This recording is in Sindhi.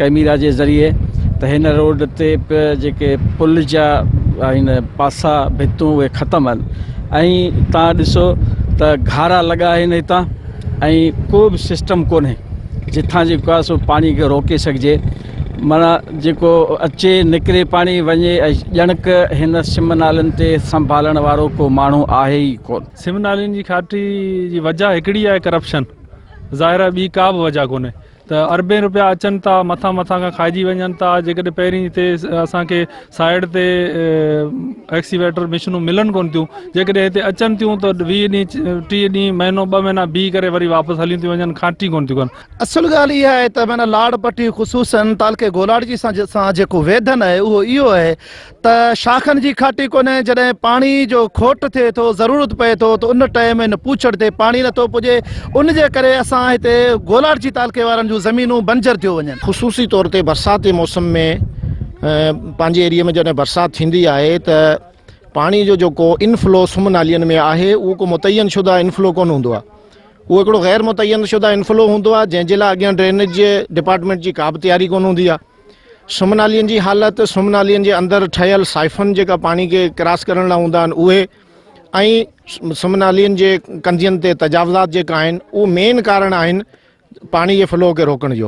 ڪئميرا جي ذريعي ته هن روڊ تي به جيڪي پل جا آهن پاسا ڀتون اهي ختم آهن ۽ تان ڏسو ته گهارا لڳا آهن هتان ۽ ڪو به سسٽم ڪونهي جتان جيڪو آهي سو پاڻي کي روڪي سگهجي معنيٰ جيڪو اچي نڪري پاڻي وڃي ۽ ڄڻڪ هن سم نالن تي سنڀالڻ وارو ڪو ماڻهو آهي ئي ڪونه. سم نالين جي کاٽي جي وجهه هڪڙي آهي ڪرپشن ظاهر آهي ٻي ڪا به وجهه ڪونهي ته اربين روپيا اچن ٿا مٿان مٿان کان کائجي وڃن ٿا جيڪڏهن پهرين هتي اسان کي سائيڊ تي ايڪسيويٽر مشنون ملن ڪون ٿيون جيڪڏهن هتي اچن ٿيون ته 20 ڏينهن 30 ڏينهن مهينو ٻه مهينا بيهي ڪري وري واپس هليون ٿيون وڃن کانٽي ڪون ٿيون ڪن. اصل ڳالهه اها آهي ته معنيٰ لاڙ پٽي خصوصاً تعلقي گولاڙجي سان جيڪو ويڌن آهي اهو اهو آهي ته شاخن جي کاٽي ڪونهي جڏهن پاڻي جو کوٽ ٿئي ٿو ضرورت پئي ٿو ته ان ٽائيم ان پوڇڙ تي پاڻي نٿو پڄي ان جي ڪري اسان هتي گولاڙچي تعلقي وارن جون زمينون بنجر ٿيو وڃن. خصوصي طور تي برسات جي موسم ۾ پنهنجي ايريي ۾ جڏهن برسات ٿيندي آهي ته پاڻي جو جيڪو انفلو سم نالين ۾ آهي اهو ڪو متعين شده انفلو ڪونه هوندو آهي اهو هڪڙو غير متعين شده انفلو هوندو آهي جنهن جي لاء اڳيان ڊرينيج ڊپارٽمينٽ جي ڪا به تياري ڪونه هوندي آهي سم نالين جي حالت، سم نالين جي اندر ٺهيل سائفن جيڪا پاڻي کي ڪراس ڪرڻ لاء هوندا آهن اهي ۽ سم نالين جي ڪنڌين تي تجاوزات جيڪا آهن اهو مين ڪارڻ آهن پاڻي جي فلو کي روڪڻ جو.